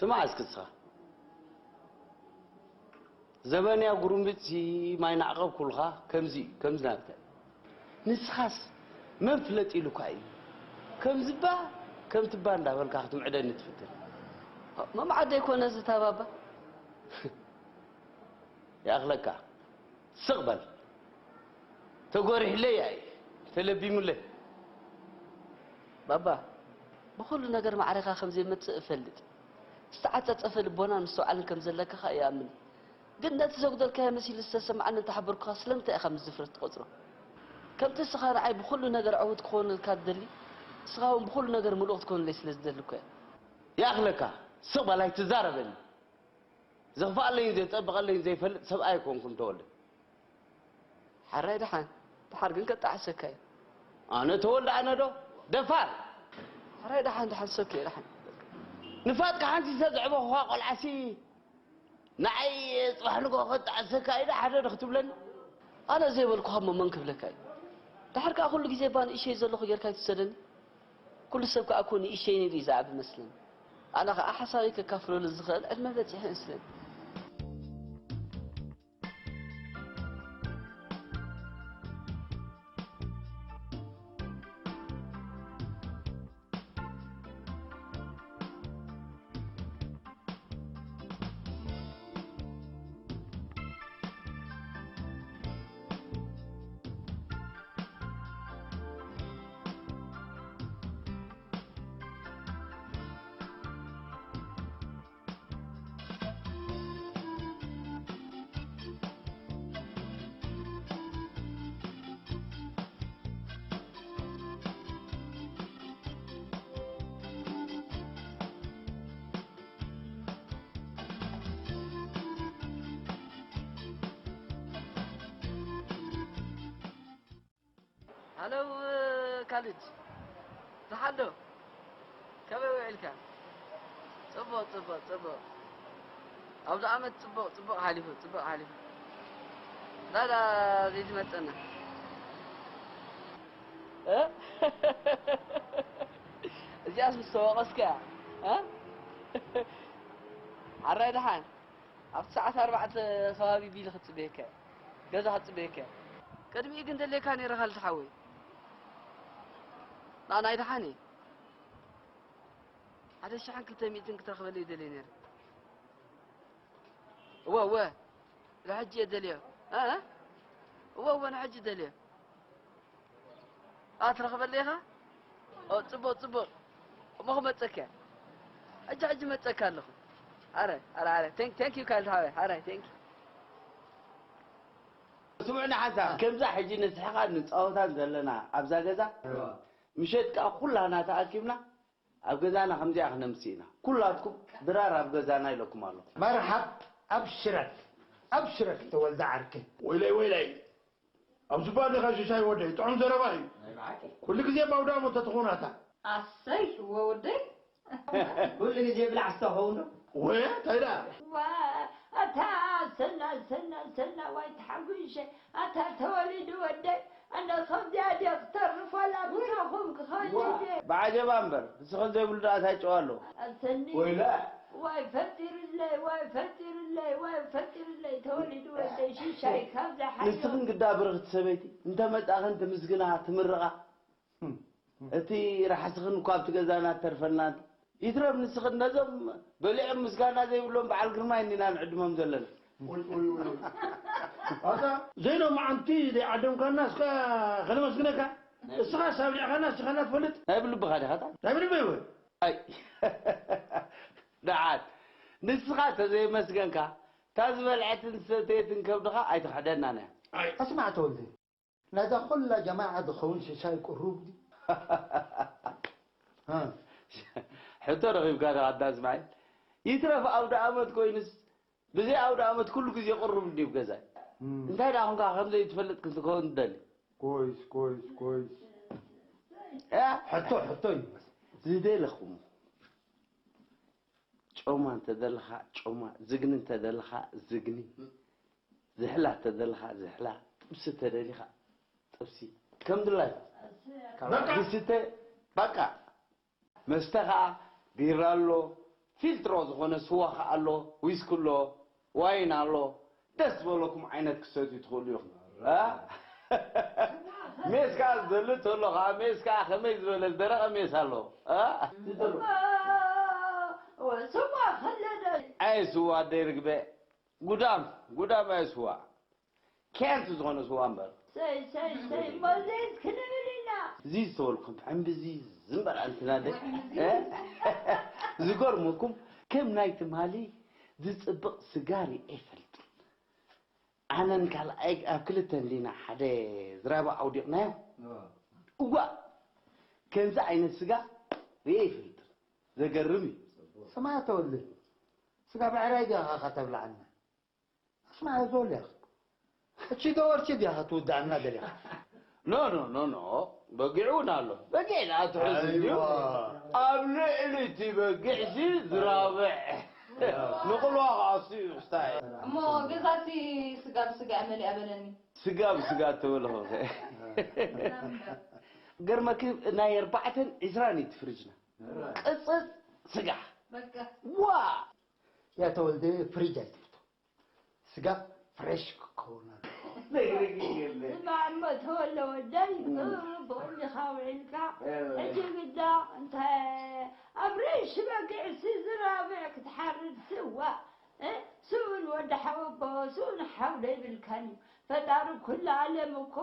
ስማዕ እስኪ ንስኻ። ዘበንያ ጉርምብጥሲ ማይ ናዕቐብ ኩልኻ ከምዚ እዩ፣ ከምዚ ናብታ እዩ። ንስኻስ መን ፍለጥ ኢሉካ እዩ? ከምዚ እባ ከምቲ እባ እንዳበልካ ክትምዕደኒ ትፍትን። መማዓደ ኣይኮነ እዚ ታባባ። ይኣኽለካ። ስቕ በል። ተጎሪሕለይ ኣይ ተለቢሙለይ። ባባ፣ ብኹሉ ነገር ማዕረኻ ከም ዘይመጽእ እፈልጥ። ዝተዓጸጸፈ ልቦናን ምስትውዓልን ከም ዘለካ ኸኣ ይኣምን። ግን ነቲ ዘጉደልካዮ መሲሉ ዝተሰምዓኒ እንተሓበርኩኻ ስለምንታይ ኢኻ ምስ ድፍረት ትቖጽሮ? ከምቲ እስኻ ንዓይ ብኹሉ ነገር ዕዉት ክኾነልካ ትደሊ፣ እስኻ እውን ብኹሉ ነገር ምሉእ ክትኮነለይ ስለ ዝደሊ እኮ እየ። ይኣኽለካ፣ ስቕ በል ኣይትዛረበኒ። ዘኽፍኣለይን ዘየጸብቐለይን ዘይፈልጥ ሰብኣይ ኣይኮንኩን ተወልደ። ሓራይ ደሓን፣ ደሓር ግን ከጣዕሰካ እዩ። ኣነ ተወልደ ኣነ ዶ? ደፋር! ሓራይ ደሓን፣ ደሓን ሰኪ ደሓን። ንፋጥካ ሓንቲ ዝተዘዕበኹኻ ቆልዓሲ ንዓይ ጽባሕ ንግሆ ከጣዕሰካ እዩ ዶ ሓደ ዶ ክትብለኒ? ኣነ ዘይበልኩኻ እሞ መን ክብለካ እዩ? ደሓር ከኣ ኩሉ ግዜ እባ ንእሸይ ዘለኹ ጌርካ ኣይትውሰደኒ። ኩሉ ሰብ ከኣ እኮ ንእሸይ ኢሉ እዩ ዝዓቢ መስለኒ። ኣነ ከኣ ሓሳበይ ከካፍለሉ ዝኽእል ዕድመ በጺሐ ይመስለኒ። ሃለው ካልድ፣ ደሓን ዶ? ከመይ ውዒልካ? ጽቡቕ፣ ጽቡቕ፣ ጽቡቕ። ኣብዚ ዓመት ጽቡቕ፣ ጽቡቕ ሓሊፉ፣ ጽቡቕ ሓሊፉ። ዳዳ ዘይትመጸና። እ? እዚኣስ ምስ ተወቐስካ እያ። እ? ሓራይ ደሓን። ኣብቲ ሰዓት ኣርባዕተ ከባቢ ቢል ክትጽበየካ እየ። ገዛ ክትጽበየካ እየ። ቅድሚኡ ግን ደልየካ ነይረ ካልድ ሓወይ። ንኣናይ ደሓን እየ። ሓደ ሽሕን ክልተ ሚእትን ክትረኽበለይ ደልየ ነይረ። እወ፣ እወ። ንሕጂ እየ ደልዮ። እ? እወ፣ እወ፣ ንሕጂ ደልዮ። ኣ፣ ትረኽበለይ ኢኻ? ኦ፣ ጽቡቕ፣ ጽቡቕ። እሞ ክመጸካ እየ። ሕጂ፣ ሕጂ መጸካ ኣለኹ። ኣረ፣ ኣረ፣ ኣረ። Thank፣ thank you ካልድ ሓወይ። ኣረ፣ thank you። ስምዑኒ ሓንሳብ፣ ከምዛ ሕጂ ንስሕቓን ንጻወታን ዘለና ኣብዛ ገዛ፣ እዋ። ምሸት ከኣ ኩላና ተኣኪብና ኣብ ገዛና ከምዚኣ ክነምሲ ኢና። ኩላትኩም ድራር ኣብ ገዛና ኢለኩም ኣለኹ። መርሓብ፣ ኣብሽረክ፣ ኣብሽረክ ተወልደ ዓርከይ። ወይለይ፣ ወይለይ። ኣብዚ ባኒ ኸሽሻይ ወደይ፣ ጥዑም ዘረባ እዩ። ናይ ብሓቂ። ኩሉ ግዜ ባውዳሞ ተትኾናታ። ኣሰይ፣ እወ ወደይ። ኩሉ ግዜ ብላዕ ዝተኸውን ዶ? ወየ፣ እንታይ ደኣ? ዋ፣ ኣታ ሰና፣ ሰና፣ ሰና፣ ዋይ ተሓጒሰ። ኣታ ተወሊዱ ወደይ፣ ኣነ ከምዚኣ ድየ ክተርፍ ዋላ ምሳኹም ክኸይድ ዋ፣ እየ። ብዓጀባ እምበር፣ ንስኽን ዘይብሉ ደኣ እንታይ ጨዋ ኣለዎ? ኣሰኒ። ወይለ። ዋይ ፈጢሩለይ፣ ዋይ ፈጢሩለይ፣ ዋይ ፈጢሩለይ፣ ተወሊዱ ወደይ ሽሻይ ካብዛ ሓዮ። ንስኽን ግዳ ብርኽቲ ሰበይቲ፣ እንተ መጻኽን ትምስግና፣ ትምርቓ። እቲ ራሕስኽን እኳ ኣብቲ ገዛና ትተርፈና። ይትረፍ ንስኽን ነዞም በሊዖም ምስጋና ዘይብሎም በዓል ግርማይ እኒና ንዕድሞም ዘለና። ኡይ፣ ኡይ፣ ኡይ። ኣታ ዘይሎማዓንቲ ዘይዓደምካና እስካ ከነመስግነካ? እስኻስ ኣብሊዕካና እስኻ ትፈልጥ? ናይ ብልብኻ ዲኻ እታ? ናይ ብልበይ ወይ? ኣይ። ደሓን። ንስኻ ተዘይመስገንካ፣ እታ ዝበልዐትን ዝሰተየትን ከብድኻ ኣይትኽሕደናን እያ። ኣይ። ኣስማዕ ተወልደ፣ ነዛ ኩላ ጀማዓ ዝኸውን ሽሻይ ቅሩብ ድዩ? እ። ሕቶ ረኺብካ ዶ ኣዳ እስማዒል? ይትረፍ ኣውደ ኣመት ኮይኑስ፣ ብዘይ ኣውደ ኣመት ኩሉ ግዜ ቅሩብ እንድዩ ኣብ ገዛይ። እም። እንታይ ደኣ ኹንካ ከም ዘይትፈልጥ ክትከውን ትደሊ? ኮይስ፣ ኮይስ፣ ኮይስ። እ? ሕቶ፣ ሕቶ እዩ። ዝደለኹም። ጮማ እንተደለኻ ጮማ፣ ዝግኒ እንተደለኻ ዝግኒ፣ ዝሕላ እንተደለኻ ዝሕላ፣ ጥብሲ እንተደሊኻ ጥብሲ። ከም ድላዩ። በቃ። ዝስተ፣ በቃ። መስተ ኸዓ ቢራ ኣሎ፣ ፊልትሮ ዝኾነ ስዋ ኸዓ ኣሎ፣ ዊስኪ ኣሎ፣ ዋይን ኣሎ። ደስ ዝበለኩም ዓይነት ክሰትዩ ትኽእሉ ኢኹም። እ? ሜስ ከኣ ዝደሊ ተሎ ኸዓ፣ ሜስ ከኣ ከመይ ዝበለ ዝደረቐ ሜስ ኣሎ። እ? ስዋ ከለደ። ኣይ ስዋ ኣደይ ርግበ። ጉዳም፣ ጉዳም ኣይ ስዋ። ኬንቲ ዝኾነ ስዋ እምበር። ሰይ፣ ሰይ፣ ሰይ፣ ሞዘስ ክንብል ኢና። እዚ ዝተበልኩም ዕምብዚ ዝምበር ኣንትና ደ-፣ እ? ዝገርመኩም፣ ከም ናይ ትማሊ ዝጽብቕ ስጋ ሪኤ ኣይፈልጥን። ኣነን ካልኣይ ኣብ ክልተ እንዲና ሓደ ዝራብ ኣውዲቕናዮ። እዋእ፣ ከምዚ ዓይነት ስጋ ሪኤ ኣይፈልጥን። ዘገርም እዩ። ስማ ተወልደ፣ ስጋ ብዕራይ ዲኻ ከተብልዓና? ኣስማዕ፣ ዞልያኽ እቺ ዶ ወርቺ ዲያ ክትውዳእና ደሊኻ? ኖ፣ ኖ፣ ኖ፣ ኖ። በጊዕ እውን ኣሎ። በጊዕ ደኣ ትሕዝ እንድዩ። ኣይዋ። ኣብ ልዕሊ እቲ በጊዕሲ ዝራብዕ። ንቕልዋ ከኣ እሱ እዩ ክስታይ። እሞ ገዛሲ ስጋ ብስጋ እየ መሊኣ በለኒ። ስጋ ብስጋ እተበልኹ ከ? ገርመኪ ናይ ኣርባዕተን ዕስራን እዩ እቲ ፍሪጅና። ቅጽጽ ስጋ። በቃ። ዋ! ያ ተወልደ ፍሪጅ ኣይትፍቶ። ስጋ ፍሬሽ ክኸውን ኣለዎ። ነግርኪ የለ። ስማዕ እሞ ተወለ ወደይ፣ እም። ጽቡቕ ኢኻ ውዒልካ። እወ። ሕጂ ግዳ እንታይ ኣብ ርእሲ በጊዕሲ ዝራብዕ ክትሓርድ ስዋ፣ እ? ስኡን ወዲ ሓወቦ፣ ስኡን ሓው ደይብልካን እዩ። ፈጣሪ ኩሉ ዓለም እኮ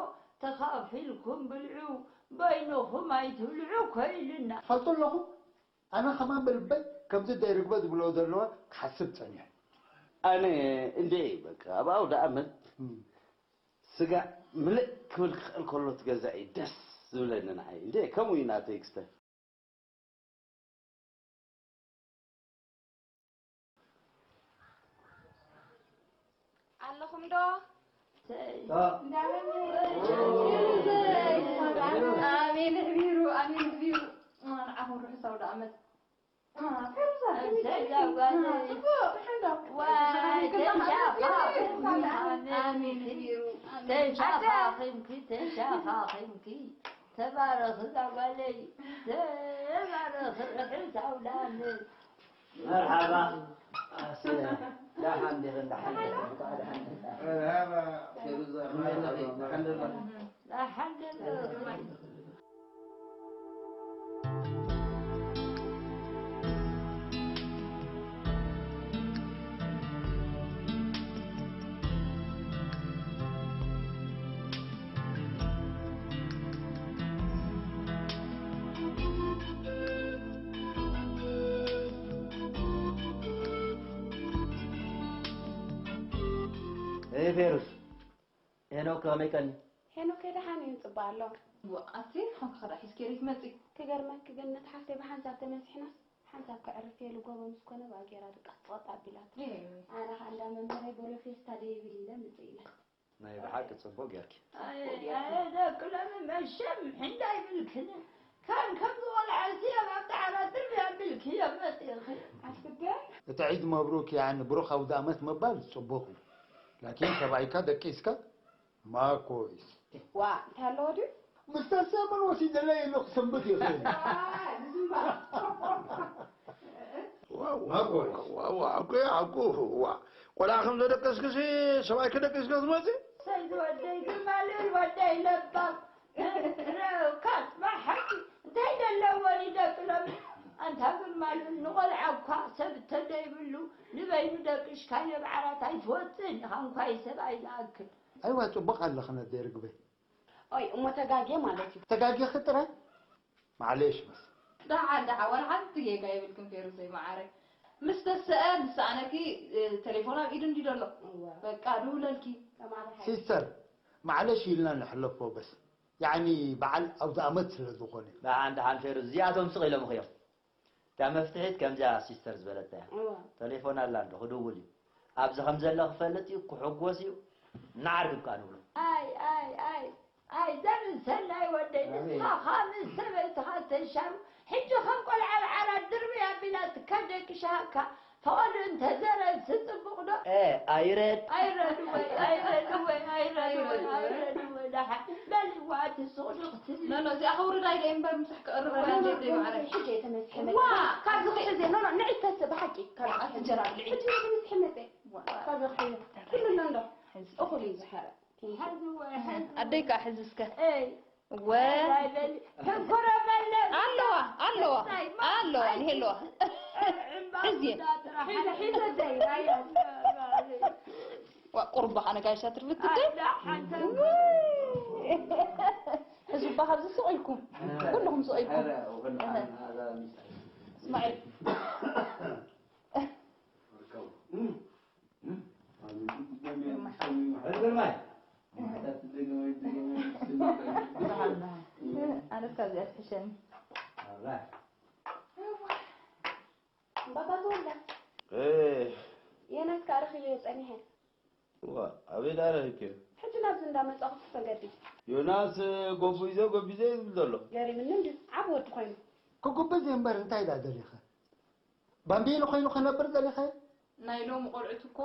ተኻፊልኩም ብልዑ፣ በይንኹም ኣይትብልዑ እኮ ኢሉና። ፈልጡ ኣለኹ። ኣነ ከማን ብልበይ ከምዚ ደይ ርግበ ዝብሎ ዘለዋ ክሓስብ ጸኒሐ። ኣነ እንዴ በቃ ኣብ ኣውደ ኣመት እም። ስጋ ምልእ ክብል ክኽእል ከሎ ትገዛእ እዩ ደስ ዝብለኒ ንዓይ። እንዴ ከምኡ እዩ ናተይ ክስተ። ኣለኹም ዶ? ኣሜን ህቢሩ፣ ኣሜን ህቢሩ። ንዓኹም ርሑስ ኣውደ ኣመት። ተንሻኻኺምኪ፣ ተንሻኻኺምኪ፣ ተባረኺ እዛ ጓለይ፣ ተባረኺ ርሑስ ኣውደ ኣመት። መርሓባ። ኣሰ-፣ ደሓን ዲኺ? ደሓን ዲኺ? ደሓን ዲኺ? መርሓባ። ፌሩዛ፣ መርሓባ። ደሓን ዲኺ? ደሓን ዲኺ? ኤይ ፌሩዝ፣ ሄኖክ ከመይ ቀኒ? ሄኖክ ደሓን እዩ፣ ይጽበ ኣሎ። ዋ፣ ኣቲ ኸም ከኸዳ ሒዝኪ ሪክ መጺ። ክገርመኪ ግን፣ ነቲ ሓፍተይ ብሓንሳብ ተመሲሕናስ፣ ሓንሳብ ከዕርፍ ኢሉ ጎቦ ምስ ኮነ ብኣ ጌራ ድቃስ ጸጥ ኣቢላቶ። ኤይ። ኣነ ኸኣ እንዳ መምህረይ በሎ ፌስታ ደይብል ኢለ ምጽእ ኢለ። ናይ ብሓቂ ጽቡቕ ጌርኪ። ኣየ፣ ኣየ፣ ደቂ ሎሚ መሸም ሕንዳይ ብልክን። ከም፣ ከምዚ ቆልዓ እዚ ኣብ፣ ኣብ ዳዕራ ድርቢ ኣቢልክዮ መጺእኺ። ኣስገ-፣ እቲ ዒድ መብሩክ፣ ያኒ ብሩኽ ኣውደ ኣመት ምባል ጽቡቕ እዩ። ላኪን ሰብኣይካ ደቂስካ ማኮይስ። ዋ፣ እንታይ ኣለዎ ድዩ? ምስ ተሰምን ወሲደለይ ኢሉ ክሰንብት ይኽእል። ዋ፣ ዋ፣ ዋ፣ ዋ፣ ሓቁ፣ ሓቁ፣ ዋ። ቆልዓ ከም ዘደቀስክሲ ሰብኣይ ክደቅስ ከ ትመጺ? ሰይድ ወደይ ግርማ ልብል ወደይ ለባም። ካት ብሓቂ እንታይ ደለዎ ንደቂ ሎሚ? ኣንታ ግርማ ልብል ንቆልዓ እኳ ሰብ እንተደይብሉ ንበይኑ ደቂስካዮ ብዓራት ኣይትወጽእን ኢኻ፣ እንኳይ ሰብኣይ ዝኣክል። ኣይዋ፣ ጽቡቕ ኣለኽን ኣደይ ርግበይ። ኦይ፣ እሞ ተጋግየ ማለት እዩ። ተጋጊኺ ጥራይ? ማዕሌሽ በስ። ደሓን፣ ደሓን፣ ዋላ ሓንቲ ጌጋ የብልክን ፌሩዘይ መዓረይ። ምስ ተስአ ዝሰኣነኪ፣ እ፣ ቴሌፎን ኣብ ኢዱ እንዲ ደሎ። እወ። በቃ፣ ድውለልኪ። ተማሪ ሓይሊ። ሲስተር፣ ማዕሌሽ ኢልና ንሕለፎ በስ። ያዕኒ፣ በዓል ኣውደ ኣመት ስለ ዝኾነ። ደሓን፣ ደሓን ፌሩዝ፣ እዚኣቶም ስቕ ኢሎምኺ እዮም። እታ መፍትሒት ከምዚኣ ሲስተር ዝበለታ እያ። እዋ። ተሌፎን ኣላ እንዶ ክድውል እዩ። ኣብዚ ከም ዘሎ ክፈልጥ እዩ፣ ክሕጎስ እዩ። ንዓርብ እኳ ንብሎ። ኣይ፣ ኣይ፣ ኣይ፣ ኣይ፣ ዘመን ሰናይ ወደይ፣ ኣሜን። ንስኻ ኸኣ ምስ ሰበይትኻ ተሻሩ። ሕጂ ከም ቆልዓ ኣብ ዓራት ድርብይ ኣቢላትካ ደቂሻካ። ፈቐዱ እንተዘረብሲ ጽቡቕ ዶ? ኤ፣ ኣይረድ። ኣይረድ ወይ፣ ኣይረድ ወይ፣ ኣይረድ ወይ፣ ኣይረድ ወይ፣ ደሓን። በልዋ፣ እቲ ሱቕ ዶ ክትብል? ኖ፣ ኖ፣ እዚኣ ከውርዳ ኢለ እምበር፣ ምሳሕ ክቕርበላ ኖ፣ ኖ፣ ዘይብለይ ኖ፣ ማዕረ። ሕጂ እየ ተመሲሐ ዋ! መሊሰ። ካብዚ ክሕዜ፣ ኖ፣ ኖ፣ ንዒ ተስእ፣ ብሓቂ። ካልኣት እንጀራ ብልዒ። ሕጂ ምስ ሕመፀ። ካብ ይኽሕዮ። ኩሉ ኣሎ እንዶ። እኹል እዩ ዝሓረ። ኣደይ ከዓ ሕዚ እስከ። እይ። ወ ተንኮረመለ ኣለዋ ኣለዋ ኣለዋ ይሄለዋ ሕዝየ ሒዘ ሒዘ ደይ ራያ ቁርባ ከነጋይሻ ትርፍት ትደይ ሕዝባ ካብዚ ስቕ ኢልኩም ኩልኹም ስቕ ኢልኩም እስማዒል ኣነስ ካብዚኣ ትሕሸኒ። ባባ ተወልደ የናስ ከኣ ረኺበዮ ጸኒሐ። እዋ ኣበይ ደኣ ረኺብክዮ? ሕጂ ናብዚ እንዳመጻኹ ትፈገዲ። ዮናስ ጎቢዞ ጎቢዘ እዩ ዝብል ዘሎ። ገሪምኒ እንድዩ ዓቢ ወዲ ኮይኑ። ክጉብዝ እዩ እምበር እንታይ ደኣ ደሊኸ? ባምቢሉ ኮይኑ ክነብር ደሊኸ? ናይ ሎሚ ቆልዑት እኮ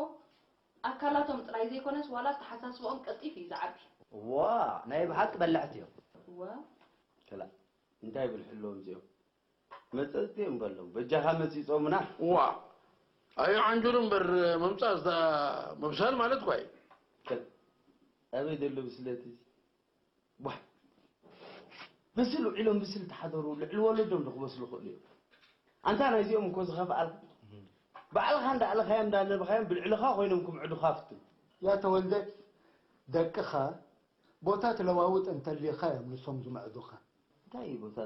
ኣካላቶም ጥራይ ዘይኮነስ ዋላ ኣተሓሳስብኦም ቀልጢፉ እዩ ዝዓቢ። ዋእ ናይ ብሓቂ በላሕቲ እዮም። እወ። ክላእ እንታይ ይብልሑ ኣለዎም እዚኦም? መጸጽቲ እዮም በሎም በጃኻ መጺጾምና። ዋእ ኣየዓንጅሩ እምበር ምምጻእ እታ ምብሳል ማለት እኳ እዩ። ክል ኣበይ ዘሎ ብስለት እዚ? ቧሕ ብስል ውዒሎም ብስል ተሓደሩ ልዕሊ ወለዶም ዶ ክበስሉ ይኽእሉ እዮም? ኣንታ ናይዚኦም እኮ ዝኸፍኣልካ ባዕልኻ እንዳኣለኻዮም እንዳነብኻዮም ብልዕልኻ ኮይኖም ክምዕዱኻ ፍትን። ያ ተወልደ ደቅኻ ቦታ ትለዋውጥ እንተሊኻ እዮም ንሶም ዝምዕዱኻ። እንታይ እዩ ቦታ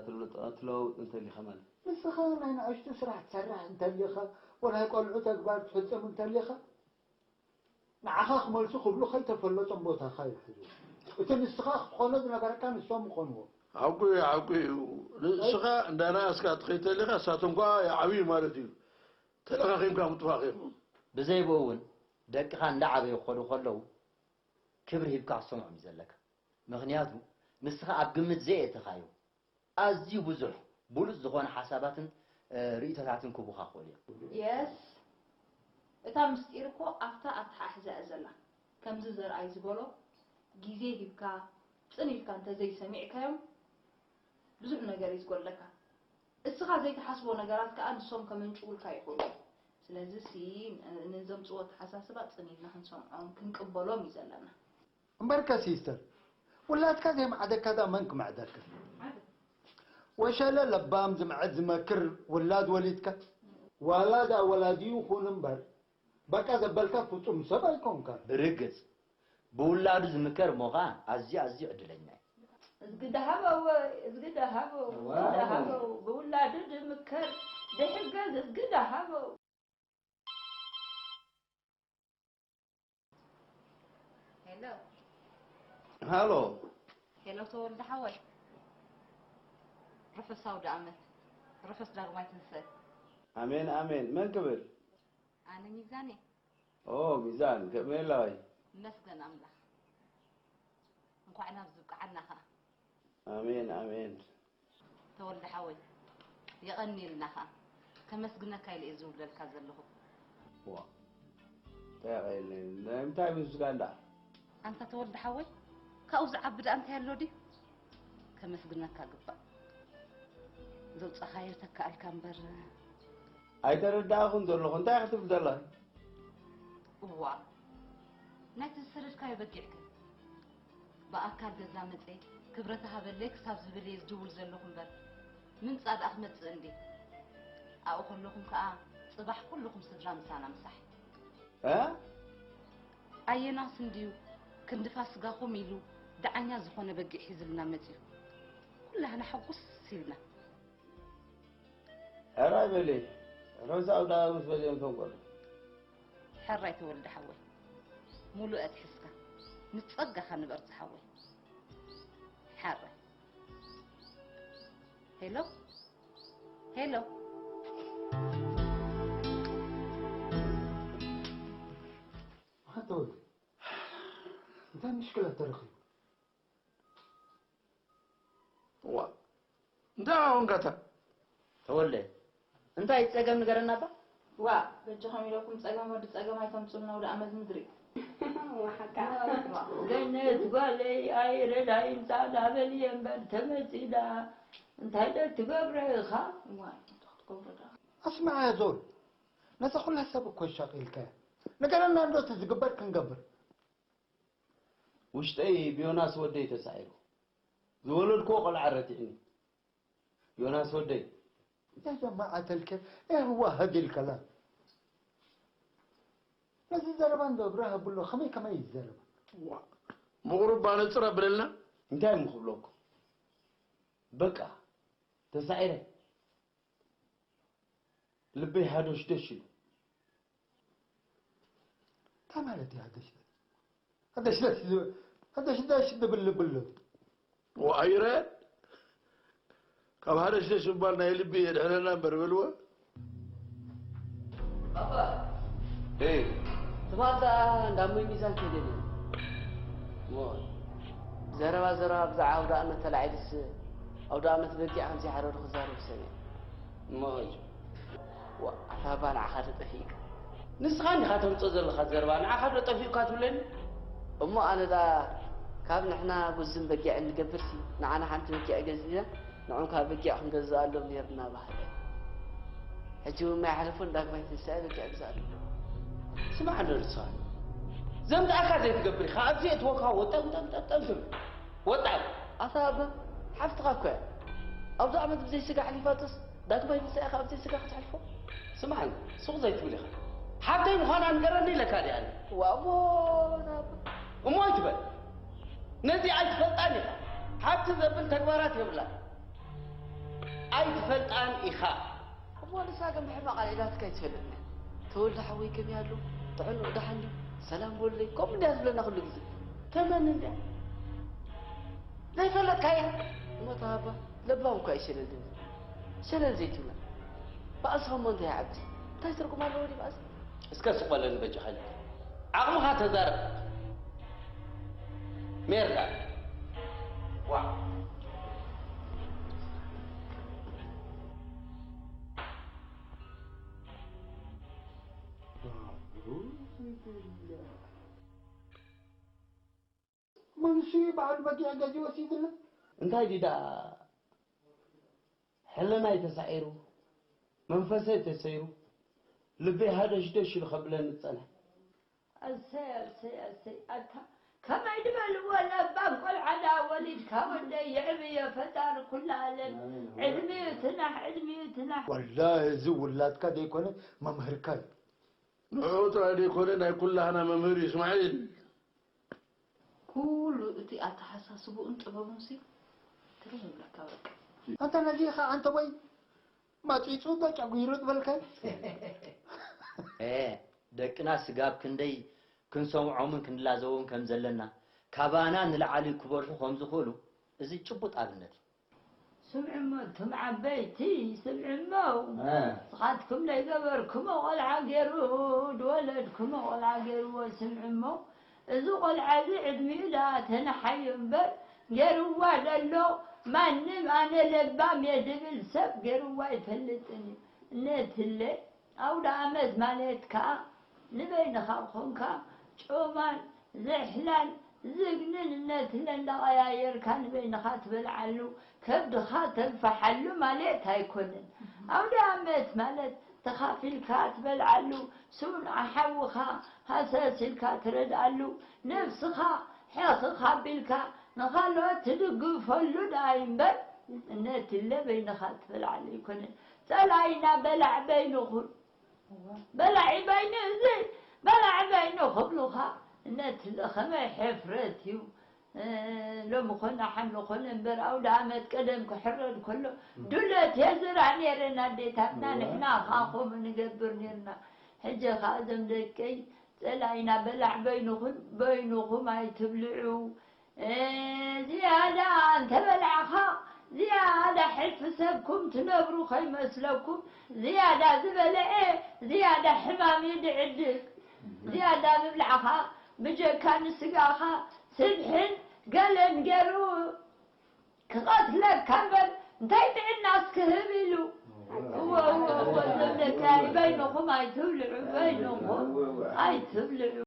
ትለዋውጥ እንተሊኻ ማለት? ንስኻ ናይ ንኣሽቱ ስራሕ ትሰርሕ እንተሊኻ ወላ ናይ ቆልዑ ተግባር ትፍጽም እንተሊኻ ንዓኻ ክመልሱ ክብሉ ከይተፈለጦም ቦታኻ ይሕዙ። እቲ ንስኻ ክትኾኖ ዝነበረካ ንሶም ምኾንዎ። ሓቁ እዩ፣ ሓቁ እዩ። ንስኻ እንዳነኣስካ ትኸይድ ተሊኻ ንሳቶም ከኣ ይዓብዩ ማለት እዩ። ተለኻኺምካ ምጥፋእኻ ኢኹም። ብዘይ ብኡ እውን ደቅኻ እንዳዓበዩ ክኸዱ ከለዉ ክብሪ ሂብካ ክትሰምዖም እዩ ዘለካ። ምኽንያቱ ንስኻ ኣብ ግምት ዘየእተኻዮ ኣዝዩ ብዙሕ ብሉጽ ዝኾነ ሓሳባትን ርእይቶታትን ክህቡኻ ክኽእሉ እዮም። Yes እታ ምስጢር እኮ ኣብታ ኣተሓሕዛ እያ ዘላ። ከምዚ ዘርኣይ ዝበሎ ግዜ ሂብካ ጽን ኢልካ እንተዘይሰሚዕካዮም ብዙሕ ነገር እዩ ዝጎድለካ። እስኻ ዘይትሓስቦ ነገራት ከኣ ንሶም ከመንጭዉልካ ይኽእሉ እዮም። ስለዚ ሲ ነዘምጽዎ ኣተሓሳስባ ጽን ኢልና ክንሰምዖም ክንቅበሎም እዩ ዘለና። እምበርከ ሲስተር ውላድካ ዘይምዓደካ ደኣ መን ክምዕደካ? ወሸለ ለባም ዝምዕድ ዝመክር ውላድ ወሊድካ? ዋላ ደኣ ወላዲኡ ኩን እምበር በቃ ዘበልካ ፍጹም ሰብ ኣይኮንካን። ብርግጽ ብውላዱ ዝምከር እሞ ኸኣ ኣዝዩ ኣዝዩ ዕድለኛ እዩ። እዝጊ ደሃበው እዝጊ ደሃበው እዝጊ ደሃበው ብውላዱ ዝምከር ዝሕገዝ እዝጊ ደሃበው። ሄሎ ሃሎ ሄሎ ተወልደ ሓወይ ርሑስ ኣውደ ኣመት ርሑስ ዳግማይ ትንሳኤ ኣሜን ኣሜን መን ክብል ኣነ ሚዛን እየ ኦ ሚዛን ከመይ ኣለኺ ይመስገን ኣምላኽ እንኳዕ ናብዚ ብቅዓና ከኣ ኣሜን ኣሜን ተወልደ ሓወይ የቐንየልና ከኣ ከመስግነካ ኢለ እየ ዝውለልካ ዘለኹ። ዋእ እንታይ የቐንየልና ናይ ምንታይ ምስጋን ደኣ? ኣንታ ተወልደ ሓወይ ካብኡ ዝዓቢ ደኣ እንታይ ኣሎ ድዩ? ከመስግነካ ግባእ ዘውጻኻዮ ተካኣልካ እምበር ኣይተረዳእኹን ዘለኹ እንታይ ክትብል ዘለኺ? እዋእ ናይቲ ዝሰደድካዮ በጊዕከ? ብኣካል ገዛ መጸ ክብረት ሃበለይ ክሳብ ዝብል እየ ዝድውል ዘለኹ እምበር ምምጻእ ደኣ ክመጽእ እንዴ ኣብኡ ከለኹም ከኣ ጽባሕ ኩልኹም ስድራ ምሳና ምሳሕ እ ኣየናስ እንድዩ ክንዲ ፋስጋኹም ኢሉ ደዓኛ ዝኾነ በጊዕ ሒዝልና መጺኡ ኩላህና ሕጉስ ኢልና ሕራይ በሊ ርሑስ ኣውደ ኣመት በልዮም እቶም ቆልዑ። ሕራይ ተወልደ ሓወይ ሙሉእ ኣትሒዝካ ንጸጋኻ ንበር ዝሓወይ ሕራይ ሄሎ ሄሎ ተወልደ እንታይ ምሽክላት ተረኺቡ ዋእ እንታይ ኾንካ እታ? ተወልደ እንታይ እቲ ጸገም ንገረና እባ። ዋእ በጃኹም ኢለኩም ጸገም ወዲ ጸገም ኣይተምጽኡልና ኣውደኣመት ምድሪ። ገነት ጓለይ ኣይረዳይን ጻዕዳ በልየ እምበር ተመጺዳ እንታይ ዶ ትገብረ ኢኻ? ዋእ እንታይ ክትገብሩ ደኣ። ኣስምዓ ዞል ነዛ ኩላ ሰብ እኮ ሻቒልካያ። ንገረና እንዶ እቲ ዝግበር ክንገብር። ውሽጠይ ብዮናስ ወደይ ተሳዒሩ። ዝወለድክዎ ቆልዓ ረቲዕኒ። ዮናስ ወደይ። يا جماعة الخير، إيه هو هذه الكلام؟ ነዚ ዘረባ እንዶ ብራህ ብሎ ከመይ ከመይ ይዘረባ? ዋ፣ ምቑሩብ ባነጽር ኣብለልና። እንታይ እሞ ክብለኩም? በቃ፣ ተሳዒረ። ልበይ ሃዶሽደሽ ኢሉ። እንታይ ማለት እዩ ሃደሽደሽ? ሃደሽደሽ ዝብል፣ ሃደሽደሽ ዝብል ልቢ ኣሎ። ወኣይረ ካብ ሃደሽደሽ ምባል ናይ ልቢ የድሕነና እምበር በልዎ። ባባ፣ እይ። ትማል ደኣ እንዳ እሞይ ሚዛን ከይደ ነይረ። እሞ ዘረባ ዘረባ ብዛዕባ ኣውደ ኣመት ተላዒሉስ ኣውደ ኣመት በጊዕ ከም ዘይሓረዱ ክዛረቡ ሰሚዐ። እሞ ዋ፣ ኣታ ባባ ንዓኻ ዶ ጠፊእካ? ንስኻ እንዲኻ ተምጽኦ ዘለኻ ዘረባ፣ ንዓኻ ዶ ጠፊኡካ ትብለኒ? እሞ ኣነ ደኣ ካብ ንሕና ጉዝን በጊዕን ንገብርሲ፣ ንዓና ሓንቲ በጊዕ ገዚእና፣ ንዖም ከኣ በጊዕ ክንገዝኣሎም ነይርና በሃሊ። ሕጂ እውን ማይ ሓለፎን ዳግማይ ትንሳኤ በጊዕ ግዛእሎም። ስማዕ እንዶ ንስኻ፣ ዘምጻእካ ዘይትገብር ኢኻ፣ ኣብዚ የእትወካ ወጠምጠምጠምጠም ትብል። ወጣ። ኣታ ኣባ፣ ሓፍትኻ እኮ እያ። ኣብዚ ዓመት ብዘይ ስጋ ኣሕሊፋቶስ፣ ዳግማይ ትንሳኤ ከኣ ብዘይ ስጋ ከተሕልፎ? ስማዕ፣ ሱቕ ዘይትብል ኢኻ። ሓብተይ ምዃና ንገረኒ ኢለካ ድየ ኣነ? ዋሞ፣ ኣታ ኣባ። እሞ ኣይትበል። ነዚ ኣይትፈልጣን ኢኻ። ሓብቲ ዘብል ተግባራት የብላን። ኣይትፈልጣን ኢኻ። እሞ ንሳ ግን ብሕማቕ ኣልዒላትካ ኣይትፈልጥን እያ። ተወልደ ሓወይ ከመይ ኣሎ? ጥዕንኡ ደሓን ድዩ? ሰላም በሉለይ። ከምኡ እንድያ ትብለና ኩሉ ግዜ። ተመን እንድያ። ዘይፈለጥካያ? እሞ ተሃባ፣ ለባም እኳ እዩ ሸለል ዝብል። ሸለል ዘይትብላ። ባእስኻ እሞ እንታይ ይዓብስ? እንታይ ትርጉም ኣለዎ ድዩ ባእሲ? እስከ ስቕ በለኒ በጃኻ ኢለካ። ዓቕምኻ ተዛረብ። ሜርዳ። ዋ። መንሱ በዓል በጊዕ ገዚ ወሲድና። እንታይ ድዩ ደኣ ሕልናይ ተሳዒሩ፣ መንፈሰይ ተሰይሩ፣ ልበይ ሃደሽደሽ ኢሉ ከብለኒ ዝጸንሐ። ኣሰይ፣ ኣሰይ፣ ኣሰይ፣ ኣታ ከመይ ድበልዎ ለባም ቆልዓ ደኣ ወሊድካ ወደይ የዕብዮ ፈጣሪ ኩሉ ዓለም። ኣሜን። ዕድሚኡ ትናሕ፣ ዕድሚኡ ትናሕ። ወላሂ እዚ ውላድካ ዘይኮነ መምህርካ እዩ። ንዕኡ ጥራይ ዘይኮነ ናይ ኩላህና መምህር እዩ እስማዒል። ኩሉ እቲ ኣተሓሳስብኡን ጥበቡንሲ ትርም ይብለካ በቃ። ኣንተ ነዚ ኸ ኣንተ ወይ ማጺጹ ዶ ጨጒሩ ዝበልካይ? ኤ፣ ደቅና ስጋብ ክንደይ ክንሰምዖምን ክንላዘቦም ከም ዘለና፣ ካባና ንላዕሊ ክበርሑ ከም ዝኽእሉ እዚ ጭቡጥ ኣብነት እዩ። ስምዕሞ፣ እቶም ዓበይቲ ስምዕሞ፣ እ። ንስኻትኩም ዘይገበርኩሞ ቆልዓ ገይሩ፣ ዝወለድኩሞ ቆልዓ ገይርዎ ስምዕሞ። እዚ ቆልዓ እዚ ዕድሚኡ ደኣ ተነሓዮ እምበር፣ ገይርዋ ደሎ ማንም ኣነ ለባም እየ ዝብል ሰብ ገይርዋ ኣይፈልጥን እዩ። እነትለ ኣውደ ኣመት ማለት ከኣ ንበይንኻ ኮንካ ጮማን ዝሕላን ዝግንን እነትለ እንዳቐያየርካ ንበይንኻ ትበልዓሉ፣ ከብድኻ ተግፍሓሉ ማለት ኣይኮነን። ኣውደ ኣመት ማለት ተኻፊልካ ትበልዓሉ፣ ስውእ ሓውኻ ሃሰስ ኢልካ ትረድኣሉ፣ ነብስኻ ሕኽኽ ኣቢልካ ንኻልኦት ትድግፈሉ ደኣ እምበር፣ እነትለ በይንኻ ትበልዓሉ ኣይኮነን። ጸላኢና በላዕ በይንኹም። በላዒ በይኑ እዚ በላዒ በይኑ ክብሉኻ፣ እነትለ ከመይ ሕፍረት እዩ። እ፣ ሎሚ ኮነ ሓምሊ ኮነ እምበር ኣውደ ኣመት ቀደም ክሕረድ ከሎ ዱለት የዝራ ነይረን ኣዴታትና፣ ንሕና ኸኣ ከምኡ ንገብር ነይርና። ሕጂ ኸኣ እዞም ደቀይ ጸላኢና በላዕ በይንኹም፣ በይንኹም ኣይትብልዑ። እ፣ ዝያዳ እንተበላዕኻ፣ ዝያዳ ሕልፊ ሰብኩም ትነብሩ ከይመስለኩም፣ ዝያዳ ዝበልዐ፣ ዝያዳ ሕማም እዩ ዝዕድግ። ዝያዳ ምብላዕኻ፣ ብጀካ ንስጋኻ ስብሕን ገለን ገይሩ ክቐትለካ እምበር፣ እንታይ ጥዕናስ ክህብ ኢሉ። እወ፣ እወ፣ እወ፣ ዘብለካ በይንኹም ኣይትብልዑ፣ በይንኹም ኣይትብልዑ።